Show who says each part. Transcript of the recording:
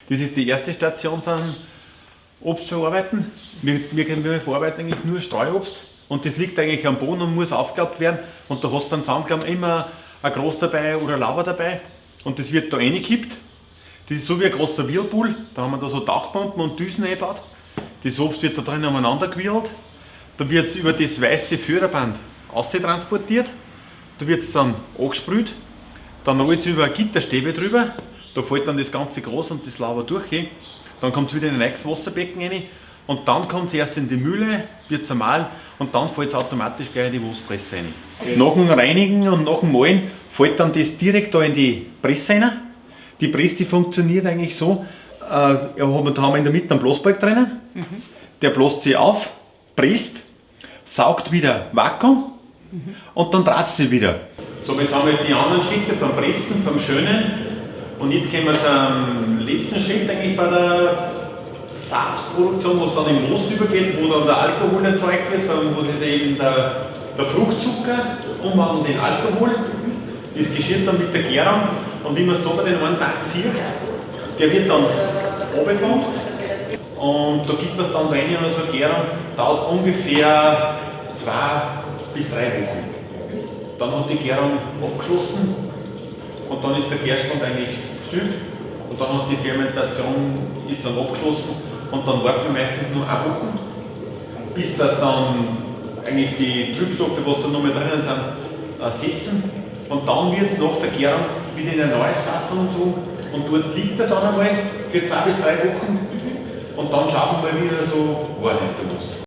Speaker 1: Das ist die erste Station von Obst verarbeiten. Wir verarbeiten eigentlich nur Streuobst und das liegt eigentlich am Boden und muss aufgeklappt werden. Und da hast du beim Zusammenklappen immer ein Gras dabei oder ein Lauber dabei und das wird da reingekippt. Das ist so wie ein großer Whirlpool, da haben wir da so Tauchpumpen und Düsen eingebaut. Das Obst wird da drin umeinander gewirrt. Da wird es über das weiße Förderband transportiert. Da wird es dann angesprüht. Dann rollt es über Gitterstäbe drüber. Da fällt dann das ganze Gras und das Lauber durch. Dann kommt es wieder in ein neues Wasserbecken rein. Und dann kommt es erst in die Mühle, wird zermahlen und dann fällt es automatisch gleich in die Mostpresse rein. Nach dem Reinigen und nach dem Mahlen fällt dann das direkt da in die Presse rein. Die Presse, die funktioniert eigentlich so, da haben wir in der Mitte einen Blasbalg drinnen, der bläst sich auf, presst, saugt wieder Vakuum und dann dreht sie wieder. So, jetzt haben wir die anderen Schritte vom Pressen, vom Schönen und jetzt kommen wir zum letzten Schritt eigentlich von der Saftproduktion, wo es dann im Most übergeht, wo dann der Alkohol erzeugt wird, wo sich eben der Fruchtzucker umwandelt in Alkohol. Das geschieht dann mit der Gärung und wie man es da bei den einen Tank sieht, der wird dann runtergepumpt und da gibt man es dann rein und so eine Gärung dauert ungefähr 2 bis 3 Wochen. Dann hat die Gärung abgeschlossen und dann ist der Gärstand eigentlich still und dann hat die Fermentation ist dann abgeschlossen und dann warten wir meistens nur eine Woche, bis das dann eigentlich die Trübstoffe, was da noch mit drinnen sind, setzen und dann wird es nach der Gärung wieder in ein neues Fass und so und dort liegt er dann einmal für 2 bis 3 Wochen und dann schauen wir mal, wie er so geworden ist, der Most.